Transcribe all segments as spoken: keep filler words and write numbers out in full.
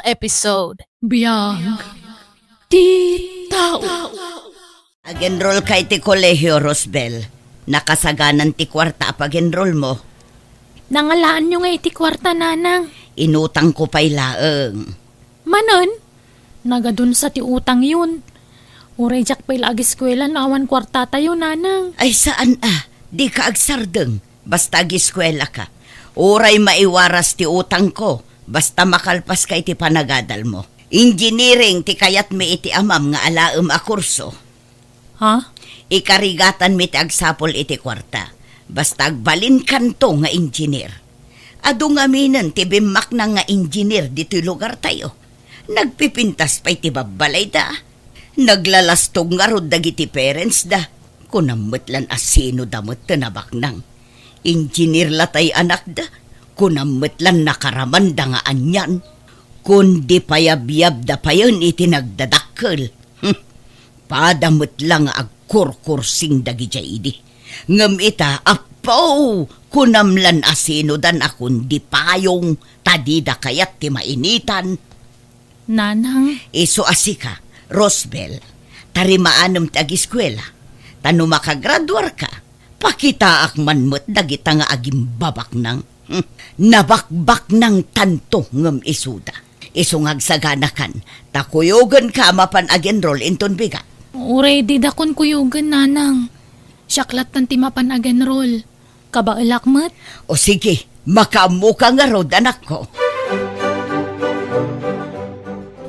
episode. Biag ti tao. Ag-enroll ka iti kolehio, Rosbel. Nakasaganan ti kuarta a pag-enroll mo. Nangalaanyo nga iti kuarta, Nanang. Inutangko pay laeng. Manen? Nagadunsa ti utangyon. Uray diak pay la agiskuela no awan kuartatayo, Nanang. Ay, saan a. Dika agsardeng. Basta agiskuela ka. Uray maiwaras ti utangko. Basta makalpas ka iti panagadal mo. Engineering ti kayatmi iti amam nga alaem a kurso. Ha? Ikarigatanmi ti agsapul iti kuarta. Basta agbalinkanto nga engineer. Adu ngaminen ti bimmaknang nga engineer ditoy lugartayo. Nagpipintas pay ti babbalayda. Naglalastog ngarud dagiti parents da. Kunam met lan a sino da met ti nabaknang. Engineer la tay anakda. Kunam met lan nakaramanda nga anian. Kundi payabyabda payen iti nagdadakkel. Hmm. Pada met la nga agkurkursing dagidiay idi. Ngem ita, Apo, kunam lan a sino dan a kundi payong, ta dida kayat ti mainitan. Nanang. Isu a sika, Rosbel, tarimaanem ti agiskuela, ta no makagraduarka, pakitaak man met dagita nga agimbabaknang. Hmm, nabakbaknangtanto ngem isuda. Isu nga agsaganakan, ta kuyogenka a mapan ag-enroll inton bigat. Uray didakon kuyogen, Nanang. Siak lattan ti mapan ag-enroll. Kabaelak met. O sige, makaammoka ngarud, anakko.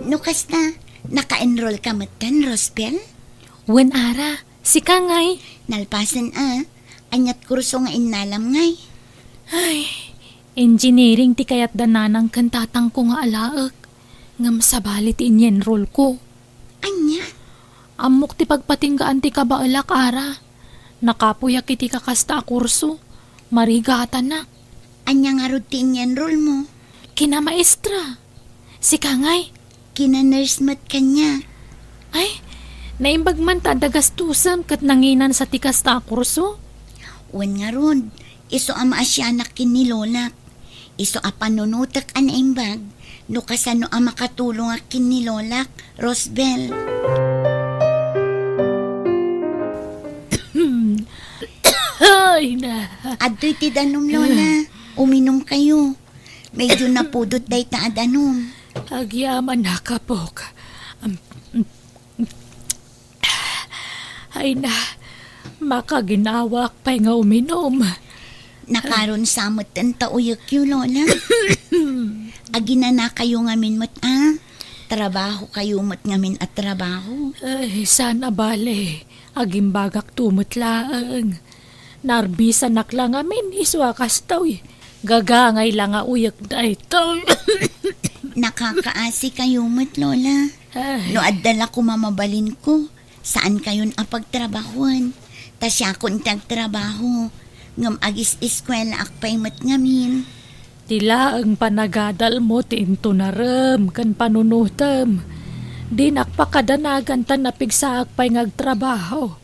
No kasta, naka-enroll ka metten, Rosbel? Wen, Ara. Sika ngay? Nalpasen a. Aniat kurso nga innalam ngay? Ay, engineering ti kayatda nanang ken tatangko nga alaek. Ngem sabali ti inyenrolko. Ania? Ammok ti pagpatinggaan ti kabaelak, Ara. Nakapuyak iti kakasta a kurso. Marigatanak. Ania ngarud ti inyenrolmo? Kinamaestra. Sika ngay? Kina-nurse met kaniak. Ay, naimbag man ta adda gastusem ket nanginansa ti kasta a kurso? Wen ngarud, isu a maasianak ken ni Lolak. Isu a panunotek a naimbag no kasano a makatulongak ken ni Lolak, Rosbel. Ay, na. Adtoy ti danom, Lola. Uminumkayo. Medyo napudot dayta a danom. Agyamanak, apok. Ay na, makaginawaak pay nga uminum. Nakaron sa met ta uyekyo, Lola. Aginanakayo ngamin met a. Trabaho kayo met ngamin a trabaho. Ay, saan a bale. Agimbagakto met laeng. Narbisanak la ngamin isu a kastoy. Gagangay la nga uyek daytoy. Nakakaasi kayo met, Lola. Ay. No adda la koma mabalinko, saan kayon a pagtrabahoen. Ta siakon ti agtrabaho, ngem agis-eskuelaak pay met ngamin. Ti laeng panagadalmo ti intunarem ken panunotem. Dinak pakadanagan ta napigsaak pay nga agtrabaho.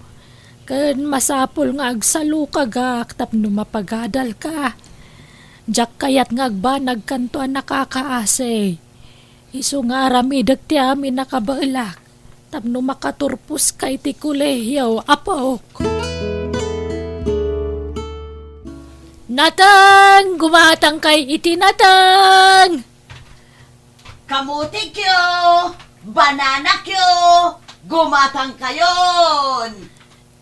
Ken masapul nga agsalukagak tapno mapagadalka. Diak kayat nga agbanagkanto a nakakaasi. Isu nga aramidek ti amin a kabaelak tapno makaturposka iti kolehiyo, apok. Nateng! Gumatangkay iti nateng! Kamutikyo! Bananakyo! Gumatangkayon!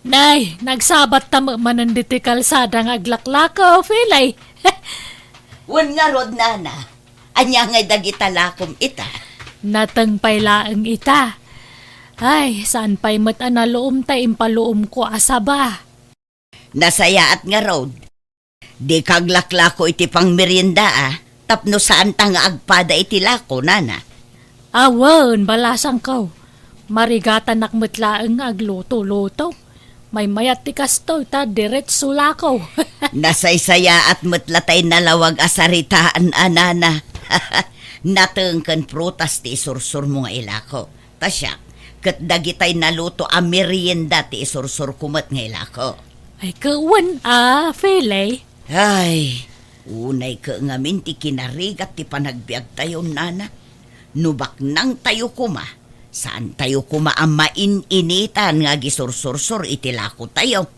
Nay, nagsabatta met manen ditoy kalsada nga aglaklako, Felay. Wen ngarud, nana, ania ngay dagita lakom ita? Nateng pay laeng ita. Ay, saan pay met a naluom ta impaluomko a saba. Nasayaat ngarud. Dika aglaklako iti pangmerienda, a, tapno saanta nga agpada iti lako, nana. Awan, balasangko. Marigatanak met laeng nga agluto-luto. Maymayat ti kastoy ta diretso lako. Nasaysayaat met la tay nalawag a saritaan a, nana. Nateng ken prutas ti isursurmo nga ilako. Ta siak, ket dagitay naluto a merienda ti isursurko met nga ilako. Ay, kawan a, Felay. Ay, unay ke ngamin ti kinarigat ti panagbiagtayo, nana. No baknangtayo koma, saantayo koma a main-initan nga agisursursor iti lakotayo.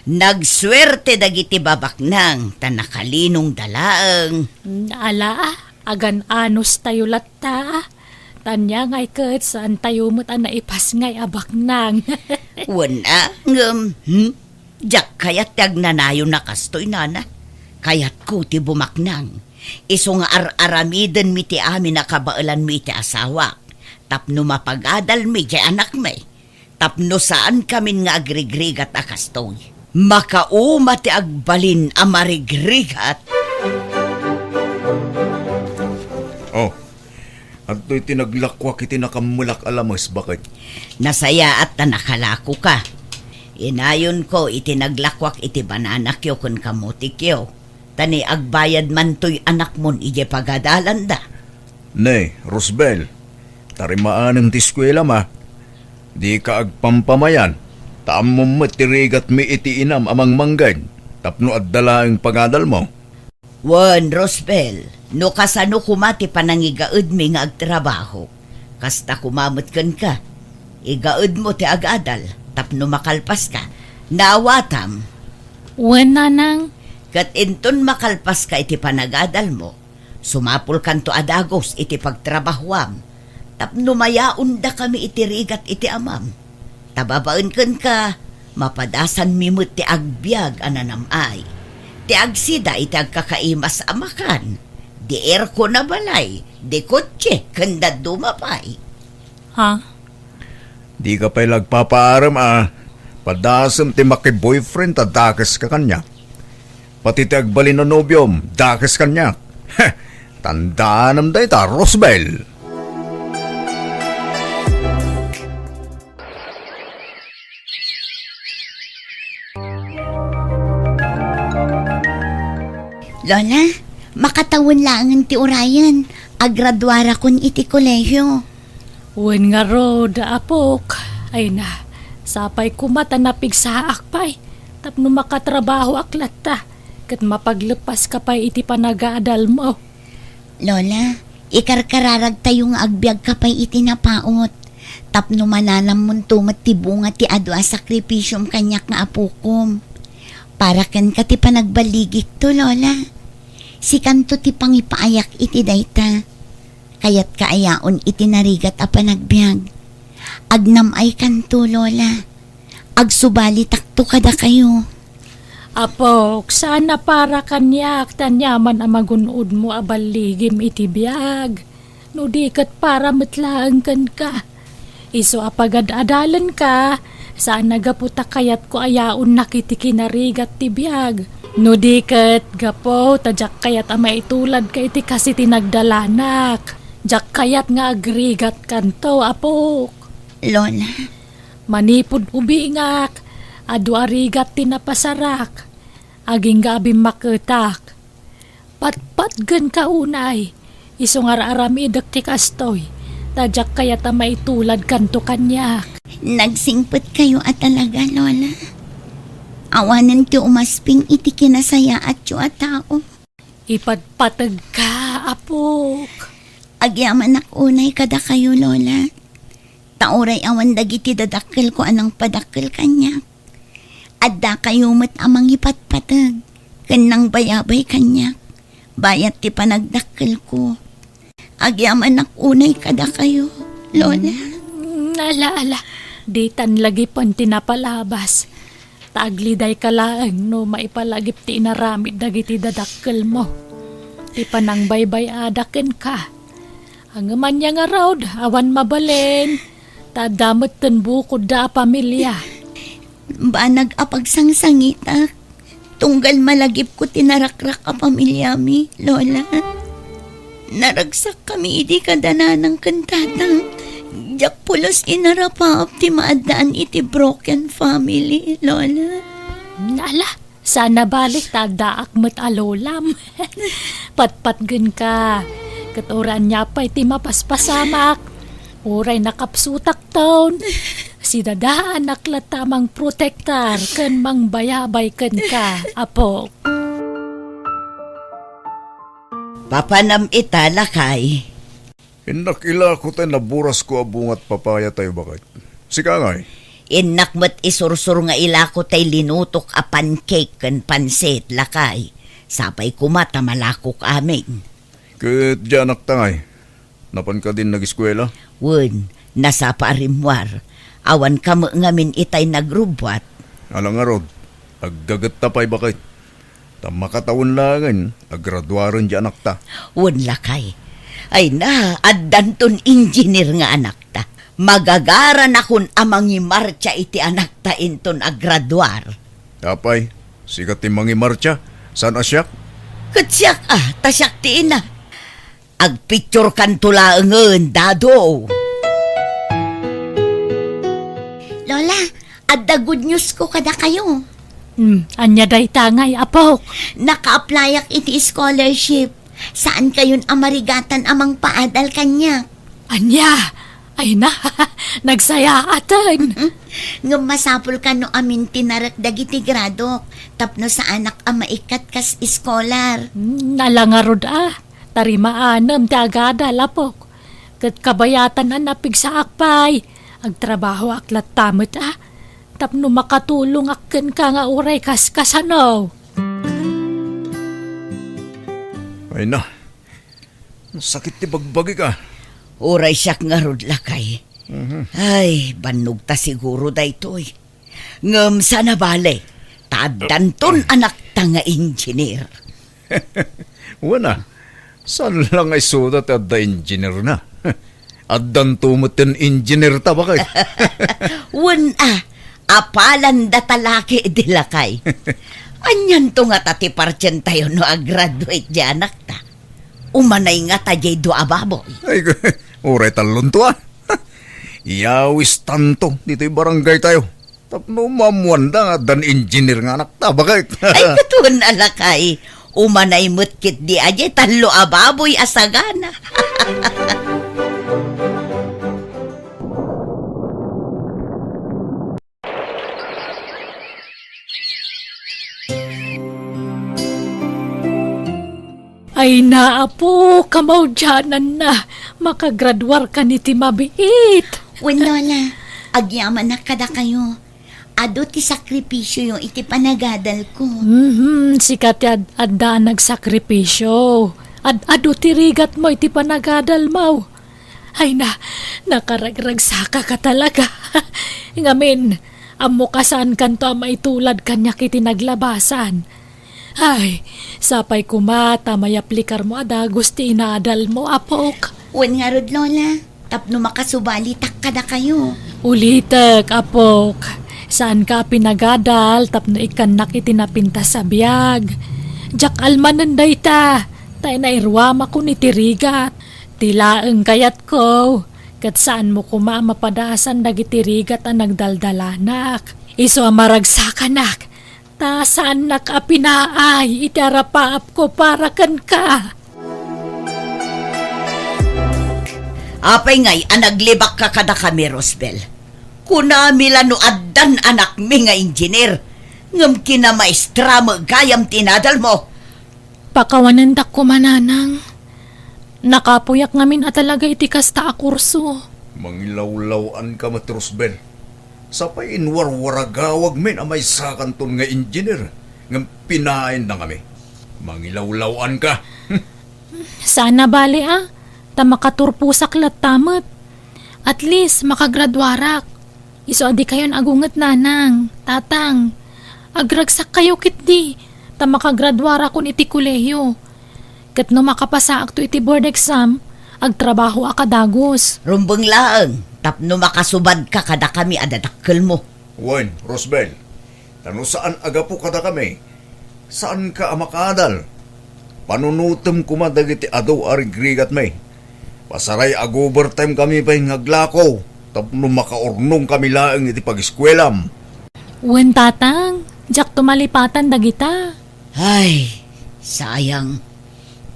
Nagsuerte dagiti babaknang ta nakalinongda laeng. Ala, agan-anostayo latta. Tania ngay ket saantayo met a naipasngay a baknang. Wen a, ngem, hmm? Diak kayat ti agnanayon a kastoy, nana. Kayatko ti bumaknang. Isu nga ar-aramidenmi ti amin a kabaelanmi iti asawak, tapno mapagadalmi ti anakmi, tapno saankamin nga agrigrigat a kastoy. Makauma ti agbalin a marigrigat. Oh, adtoy ti naglakuak iti nakammulak a lames, baket. Nasayaat ta nakalakoka. Inayonko iti naglakuak iti bananakyo ken kamotikyo. Ta ni agbayad mantoy anakmon idiay pagadalanda. Ne, Rosbel, tarimaaneng ti eskuelam a. Dika agpampamayan, ta ammom met ti rigatmi iti inam a mangmangged, tapno adda laeng pagadalmo. Wen, Rosbel, no kasano koma ti panangigaedmi nga agtrabaho, kasta koma met kenka. Igaedmo ti agadal tapno makalpaska. Naawatam? Wen, nanang. Ket inton makalpaska iti panagadalmo, sumapulkanto a dagus iti pagtrabahoam tapno mayaondakami iti rigat iti amam. Ta babaen kenka, mapadasanmi met ti agbiag a nanam-ay, ti agsida iti agkakaimas a makan, di aircon a balay, di kotse, ken dadduma pay. Ha? Dika pay la agpapaarem a padasem ti maki-boyfriend ta dakeska kaniak. Pati ti agbalin a nobiom, dakes kaniak. Heh! Tandaanam dayta, Rosbel! Lola, makatawen laengen ti urayen. Agraduarakon iti kolehio. Wen ngarud, apok. Ay na, sapay koma ta napigsaak pay tapno makatrabahoak latta ket mapagleppaska pay iti panagadalmo. Lola, ikarkararagtayo nga agbiagka pay iti napaut tapno mananammonto met ti bunga ti adu a sakripisiom kaniak nga apokom. Para kenka ti panagballigikto, Lola. Sikanto ti pangipaayak iti dayta. Kayatka a yaon iti narigat a panagbiag. Agnam-aykanto, Lola. Agsubalitakto kadakayo. Apok, saan a para kaniak ti aniaman a magun-odmo a balligim iti biag, no di ket para met laeng kenka. Isu a pagad-adalenka, saan a gapu ta kayatko a yaonnak iti kinarigat ti biag, no di ket gapu ta diak kayat a maituladka iti kas iti nagdalanak. Diak kayat nga agrigatkanto, apok. Lola. Manipud ubingak, adu a rigat ti napasarak, agingga a bimmaketak. Patpatgenka unay, isu nga ar-aramidek ti kastoy, ta diak kayat a maituladkanto kaniak. Nagsingpetkayo a talaga, Lola. Awanen ti umasping iti kinasayaatyo a tao. Ipatpategka, apok. Agyamanak unay kadakayo, Lola. Ta uray awan dagiti dadakkelko a nangpadakkel kaniak. Addakayo met a mangipatpateg ken nangbayabay kaniak bayat ti panagdakkelko. Agyamanak unay kadakayo, Lola. Mm, ala, ala. Ditan lagipen ti napalabas. Ta aglidayka laeng no maipalagip ti inaramid dagiti dadakkelmo. Ti panangbaybay-ada kenka. Ngem ania ngarud, awan mabalin. Ta adda metten bukodda a pamilia. Banag a pagsangsangitak. Tunggal malagipko ti narakrak a pamiliami, Lola. Naragsakkami idi kada nanang ken tatang. Diak pulos inarapaap ti maaddaan iti broken family, Lola. Ala, saan a bale ta addaak met a lolam. Patpatgenka. Ket uray ania pay ti mapaspasamak, uray nakapsutak ton, sidadaanak latta a mangprotektar ken mangbayabay kenka, apok. Papanam ita, lakay. Innak ilako tay naburasko a bungat papaya tayo, baket. Sika ngay? Innak met isursur nga ilako tay linutok a pancake ken pansit, lakay. Sapay koma ta malakok amin. Ket diay anakta ngay? Napan kadin nageskuela? Wen, nasapa a rimmuar. Awan ka met ngamin itay nagrubbuat. Ala ngarud, aggagetta pay, baket. Ta makatawen laengen a graduaren diay anakta. Wen, lakay. Ay na, addanton engineer nga anakta. Magagaranakon a mangimartsa iti anakta inton agraduar. Apay, sika ti mangimartsa, saan a siak? Ket siak a, ta siak ti ina. Agpicturekanto laengen, Dado. Lola, adda good news ko kadakayo. Hmm, ania dayta ngay, apok? Naka-applyak iti scholarship. Saan kayon a marigatan a mangpaadal kaniak? Ania? Ay na, nagsayaaten. Mm-mm. Ngem masapul kano amin ti narek dagiti gradok tapno saanak a maikkat kas scholar. Hmm, ala ngarud a. Tarimaanem ti agadal, apok. Ket kabayatan a napigsaak pay. Agtrabahoak latta met a. Tapno makatulongak kenka nga uray kaskasano. Ay na, sakit ti bagbagik a. Uray siak ngarud, lakay. Mhm. Ay, bannogta siguro daytoy. Ngem saan a bale, ta addanton anakta nga engineer. Wen a, saan la nga isuda ti adda engineer na? Addanto met ti engineer ta, baket. Wen a, apalanda ta laki idi, lakay. Anianto ngata ti partientayo no agraduate diay anakta? Umanay ngata diay dua a baboy. Ay, uray tallonto a. Iyawistanto ditoy barangay tayo. Tapno maammoanda nga addan engineer nga anakta, baket. Ay, ket wen a, lakay. Umanay met ketdi a diay tallo a baboy a sagana. Ay na, apo, kamaudiananna, makagraduarkan iti mabiit. Wen, Lola, agyamanak kadakayo. Adu ti sakripisioyo iti panagadalko. Mhm, sika ti ad-, adda a nagsakripisio. Ad-adu ti rigatmo iti panagadalmo. Ay na, nakaragragsakaka talaga. Ngamin, ammo kasaankanto a maitulad kaniak iti naglabasan. Ay, sapay koma ta mayaplikarmo a dagus ti inaadalmo, apok. Wen ngarud, Lola, tapno makasubalitak kadakayo. Ulitek, apok. Saanka a pinagadal tapno ikkannak iti napintas a biag. Diak almanen dayta, ta nairuamakon iti rigat. Ti laeng kayatko, ket saanmo koma a mapadasan dagiti rigat a nagdaldalanak. Isu a maragsakanak, ta saannak a pinaay iti arapaapko para kenka. Apay ngay a naglibakka kadakami, Rosbel? Kunami la no addan anakmi nga engineer, ngem kinamaestra met gayam ti inadalmo. Pakawanendak koma, nanang. Nakapuyak ngamin a talaga iti kasta a kurso. Mangilawlaw-anka met, Rosbel. Sapay inwarwaragawagmin a maysakanton nga engineer, ngem pinaayenda ngamin. Mangilawlaw-anka. Saan a bale a, ta makaturposak latta met. At least, makagraduarak. Isu a dikayon agunget, nanang, tatang. Agragsakkayo ketdi, ta makagraduarakon iti kolehiyo. Ket no makapasaakto iti board exam, agtrabahoak a dagus. Rumbeng laeng tapno makasubadka kadakami a dadakkelmo. Wen, Rosbel, ta no saan a gapu kadakami, saanka a makaadal. Panunotem koma dagiti adu a rigrigatmi. Pasaray, ag-overtime kami pay nga aglako tapno makaurnongkami laeng iti pageskuelam. Wen, tatang, diakto malipatan dagita. Ay, sayang.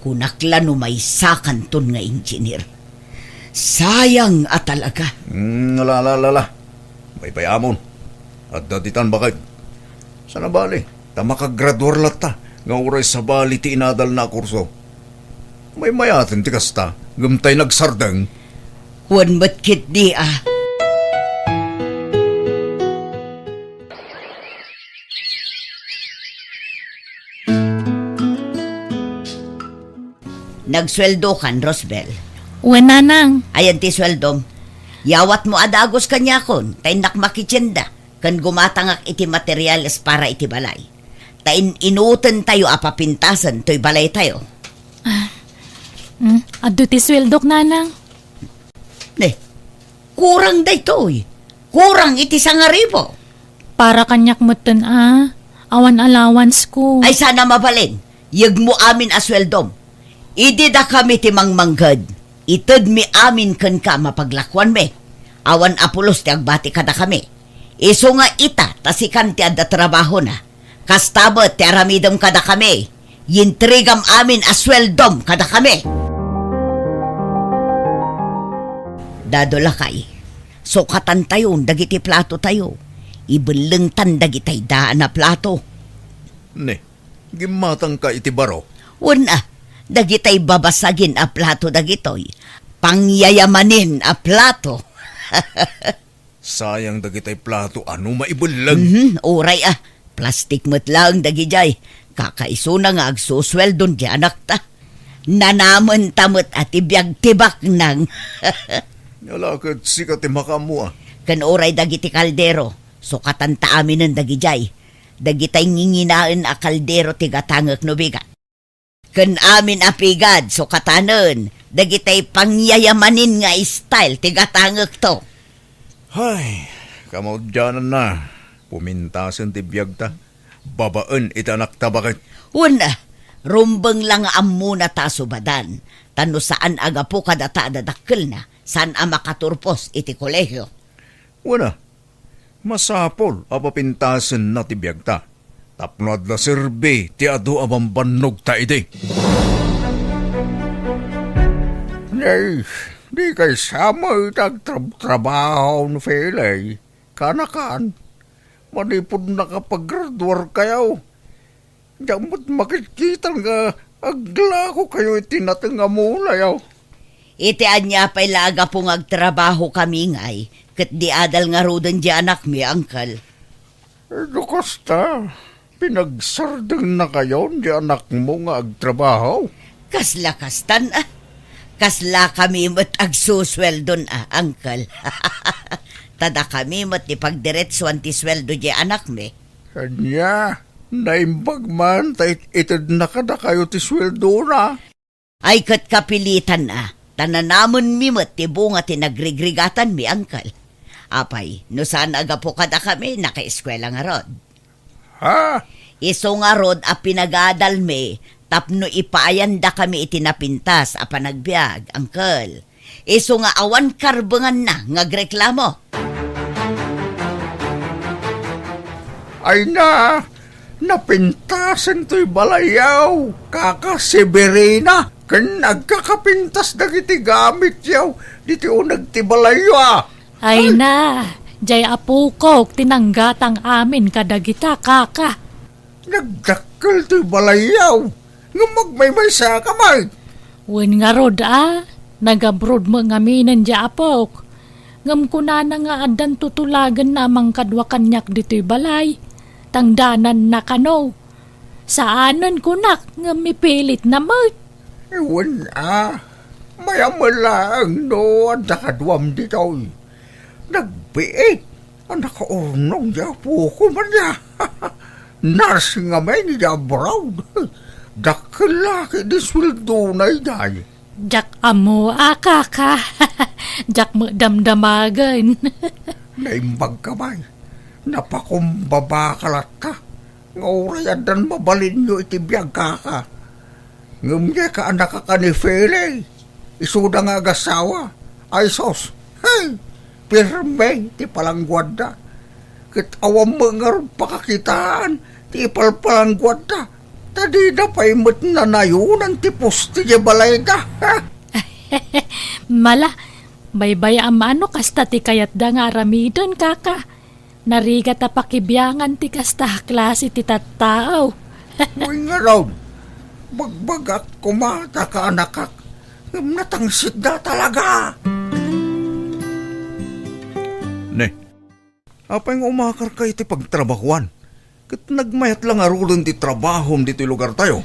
Kunak la no maysakanton nga engineer. Sayang a talaga. Hmm, ala, ala, ala, ala. Maypay-amon. Adda ditan, baket. Saan a bale, ta makagraduar latta nga uray sabali ti inadalna a kurso. Maymayaten ti kasta. Ngem tay nagsardeng. Wen met ketdi a. Nagsueldokan, Rosbel? Wen, nanang. Ayan ti sueldom. Yawatmo a dagus kaniakon, ta innak makitienda, ken gumatangak iti materials para iti balay. Ta in-inutentayo a papintasen toy balaytayo. Ah, mm, adu ti sueldok, nanang. Ne, kurang daytoy. Kurang iti sangaribu. Para kaniak metten a, awan allowance ko. Ay, sana mabalin. Yegmo amin a sueldom. Idi dakami ti mangmangged, itedmi amin kenka a mapaglakuanmi. Awan a pulos ti agbati kadakami. Isu nga ita, ta sikan ti adda trabahona. Kasta met ti aramidem kadakami. Yintrigam amin a sueldom kadakami. Dado lakay, sukatantayon dagiti platotayo. Ibellengtan dagitay daan a plato. Ne, gimmatangka iti baro? Wen a, dagitay babasagin a plato dagitoy. Pangyayamanin a plato. Sayang dagitay plato a no maibelleng. Mhm, uray a. Plastik met laeng dagidiay. Kakaisuna nga agsusueldon ti anakta. Nanamenta met a ti biag ti baknang. Ala ket sika ti makaammo a. Ken uray dagiti kaldero, sukatanta aminen dagidiay. Dagitay nginginaen a kaldero ti gatangek no bigat. Ken amin a pigad, sukatanen, dagitay pangyayamanin nga style ti gatangekto. Hay, kamaudiananna, pumintasen ti biagta, babaen iti anakta baket. Wen a, rumbeng la nga ammona ta subadan, ta no saan a gapu kadata a dadakkelna, saan a makaturpos iti kolehio. Wen a, masapul a papintasenna ti biagta tapno adda serbi ti adu a bambannogta idi. Nay, di kay sama iti agtrabtrabaho ni Felay, kanakan, manipud nakapagraduarkayo. Diak met makitkitan nga aglakokayo iti nateng a mulayo. Iti ania pay la a gapu nga agtrabahokami ngay, ket di adal ngaruden di anakmi, Uncle? No kasta, pinagsardengnakayon di anakmo nga agtrabaho? Kasla kastan a. Kaslakami met agsusueldon a, Uncle. Ta dakami met ti pagdiretsuan ti sueldo di anakmi. Ania, naimbag man ta it-, itedna kadakayo ti sueldona. Ay ket kapilitan a, ta nanamenmi met ti bunga ti nagrigrigatanmi, Uncle. Apay, no saan a gapu kadakami, nakaeskuela ngarud. Ha? Isu ngarud a pinagadalmi tapno ipaayandakami iti napintas a panagbiag, Uncle. Isu nga awan karbenganna nga agreklamo. Ay na, napintasen toy balayyo, Kaka Severina, ken agkakapintas dagiti gamityo diti uneg ti balayyo a. Ay na, jay apokok ti nanggatang amin kadagita, Kaka. Nagdakkel toy balayyo, ngem agmaymaysaka met. Wen ngarud a, nagabroad met ngaminen di apok. Ngem kunana nga addan tutulagenna a mangkadua kaniak ditoy balay. Tangdananna kano. Saanen kunak ngem mipilitna met. Wen a, mayat met laeng no adda kaduam ditoy. Nagbiit a nakaurnong di apok man ya. Nursing ngamin di abroad. Dakkel la ketdi sueldona idiay. Diak ammo a, Kaka. Diak met damdamagen. Naimbagka, bay. Napakumbabaka latta nga uray addan mabalinyo iti biag, Kaka. Ngem diay kaanakak a ni Felay, isuda nga agasawa. Ay sus, hey! Pirme ti palangguadda. Ket awan met ngarud pakakitaan ti ipalpalangguadda. Ta dida pay met nanayonan ti poste di balayda. Mala, baybay-am a no kasta ti kayatda nga aramiden, Kaka. Narigat a pakibiangan ti kasta a klase ti tattao. Wen ngarud, bagbagak koma ta kaanakak, Ngem natangisitda talaga. Ne, apay nga umakarka iti pagtrabahuan? Ket nagmayat la ngaruden ti trabahom ditoy lugartayo.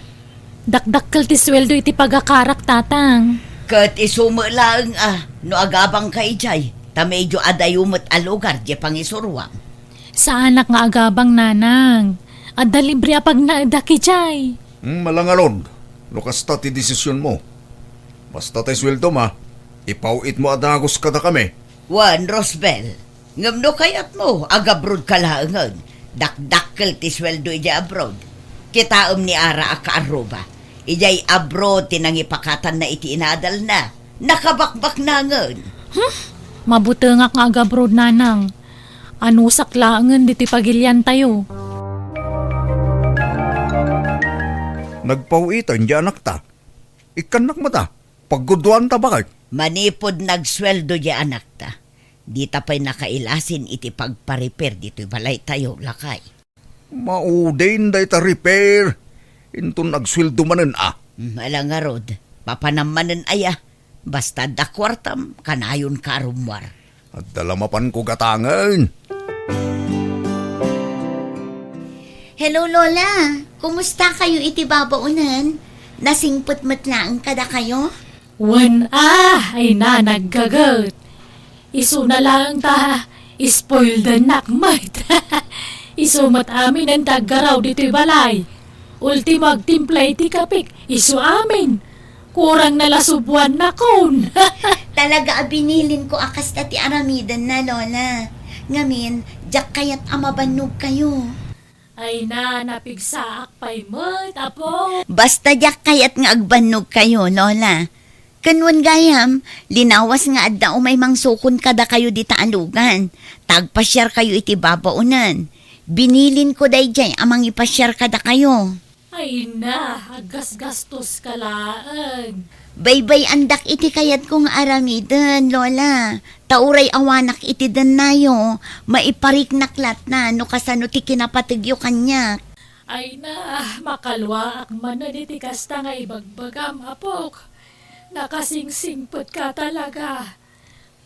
Dakdakkel ti sueldo iti pagakarak, Tatang. Ket isu met laeng a no agabangka idiay, ta medyo adayo met a lugar diay pangisuroam. Saanak nga agabang, Nanang. Adda libre a pagnaedak idiay. Hmm, ala ngarud, no kasta ti desisionmo. Basta tay sueldom a, ipaw-itmo a dagus kadakami. Wen, Rosbel, ngem no kayatmo, agabrodka laengen. Dakdakkel ti sueldo idiay abroad. Kitaem ni Ara a kaarruba. Idiay abroad ti nangipakatanna iti inadalna. Nakabakbaknangen. Hmm? Mabutengak nga agabroad, Nanang. Anusak laengen ditoy pagiliantayo. Nagpaw-iten diay anakta. Ikkannak met a, pagguduanta, bakay. Manipud nagsueldo diay anakta, dita pay nakailasin iti pagparepair ditoy balaytayo, lakay. Maudin dayta repair. Inton agsueldo manen a. Hmm, ala ngarud, papanam manen aya. Basta adda kuartam, kanayonka a rummuar. Adda la mapanko gatangen. Hello, Lola. Kumusta kayo iti babaonen? Nasingpet met laeng kadakayo? Wen a, ay na, naggaget. Isuna laeng ta, spoildennak met. Isu met aminen ti aggaraw ditoy balay. Ultimo agtimpla iti kapek, isu amin. Kurang na la subuannakon. Talaga a binilinko a kasta ti aramidenna, Lola. Ngamin, diak kayat a mabannogkayo. Ay na, napigsaak pay met, apo. Basta diak kayat nga agbannogkayo, Lola. Ken wen gayam, linawas nga adda umay mangsukon kadakayo dita a lugan. Ta agpasiarkayo iti babaonen. Binilinko daydiay a mangipasiar kadakayo. Ay na, aggasgastoska laeng. Baybay-andak iti kayatko nga aramiden, Lola. Ta uray awanak iti dennayo, maipariknak lattan no kasano ti kinapategyo kaniak. Ay na, makaluaak manen iti kasta nga ibagbagam, apok. Nakasingsingpetka talaga.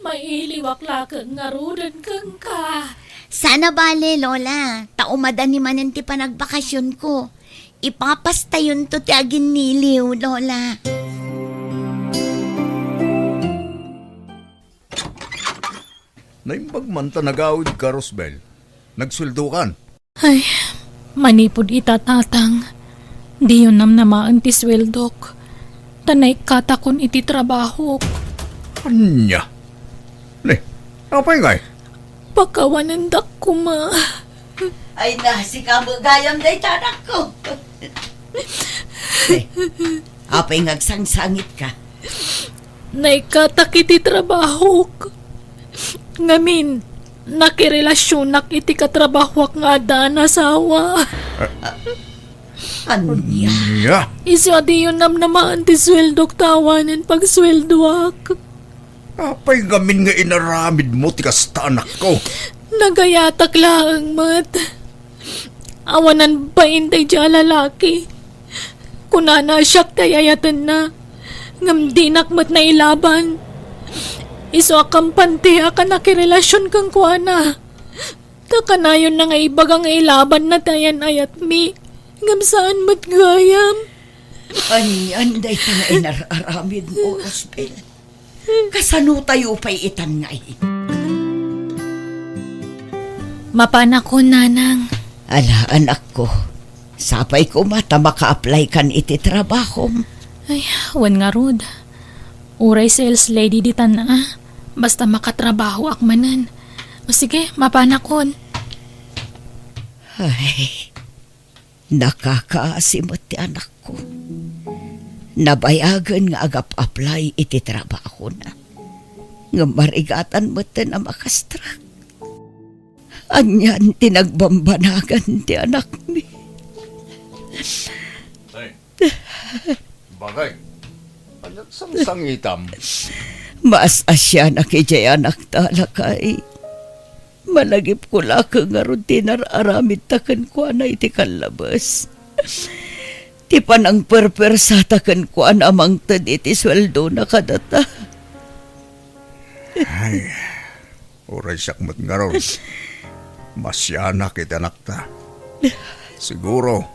Mailiwak laeng ngaruden kenka. Saan a bale, Lola, ta umadani manen ti panagbakasionko. Ipapastayonto ti aginniliw, Lola. Naimbag man ta nagawidka, Rosbel. Nagsueldokan. Ay, manipud ita, Tatang, diyo namnamaen ti sueldok, ta naikkatakon iti trabahok. Ania? Ne, apay ngay? Pakawanendak koma. Ay na, sika met gayam dayta, anakko. Eh, apay nga agsangsangitka? Naikkatak iti trabahok. Ngamin, nakirelasionak iti katrabahoak nga addaan asawa. Ania? Ania? Isu a diyo namnamaen ti sueldok ta awanen pagsueldoak. Apay ngamin nga inaramidmo ti kasta, anakko? Nagayatak laeng met. Awanan bain daydiay a lalaki. Kunana a siak ti ay-ayatenna, ngem dinak met nailaban. Isu a kampante a nakirelasion kenkuana. Ta kanayonna nga ibaga nga ilabanna ti ayan-ayatmi, ngem saan met gayam. Anian dayta nga inar-aramidmo, Rosbel? Kasano tayo pay itan ngay? Mapanakon, Nanang. Ala, anakko. Sapay koma ta maka-apply kan iti trabahom. Ay, wen ngarud. Uray sales lady ditan a. Basta makatrabahoak manen. O sige, mapanakon. Ay, nakakaasi met ti anakko. Nabayagen nga agap-apply iti trabahona. Ngem marigatan metten a makastrak. Anian ti nagbambanagan ti anakmi? Ay, bagay. Ania't sangsangitam? Maas-asianak idiay anakta, lakay. Malagipko la ket ngarud ti inar-aramidta kenkuana iti kallabes. ti panangperpersata kenkuana a mangted iti sueldona kadata. Ay, uray siak met ngarud. Masianak iti anakta. Siguro,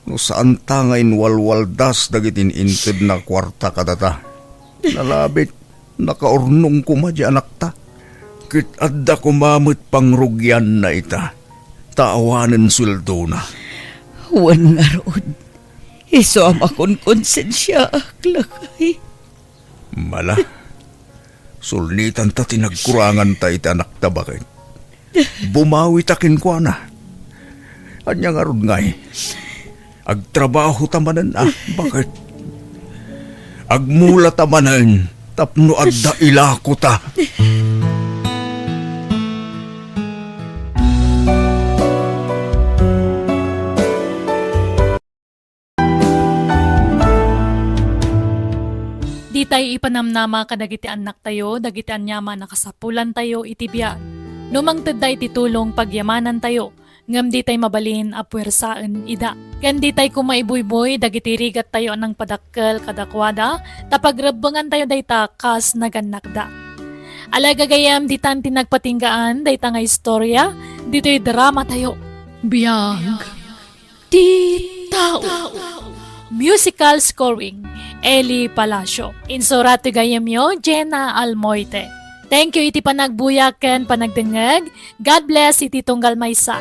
no saanta nga inwalwaldas dagiti in-intedna a kuarta kadata, nalabit, nakaurnong koma di anakta. Ket adda koma met pangrugianna ita, ta awanen sueldona. Wen ngarud, isu a makonkonsensiaak, lakay. Mala, sulnitanta ti nagkuranganta iti anakta, baket. Bumawita kenkuana. Ania ngarud ngay? Agtrabahota manen a, baket. Agmulata manen tapno adda ilakota. Ditay ipanamnama kadagiti annaktayo dagiti aniaman a kasapulantayo iti biag. No mangtedda iti tulong, pagyamanantayo, ngem ditay mabalin a puersaen ida. Ken ditay koma ibuybuy dagiti rigattayo a nangpadakkel kadakuada, ta pagrebbengantayo dayta kas nagannakda. Ala, gagayyem, ditan ti nagpatinggaan dayta nga istorya ditoy dramatayo. Biag ti tao. Musical scoring, Eli Palacio. Insurat ti gayyemyo, Jenna Almoite. Thank you iti panagbuya ken panagdengngeg. God bless iti tunggal maysa.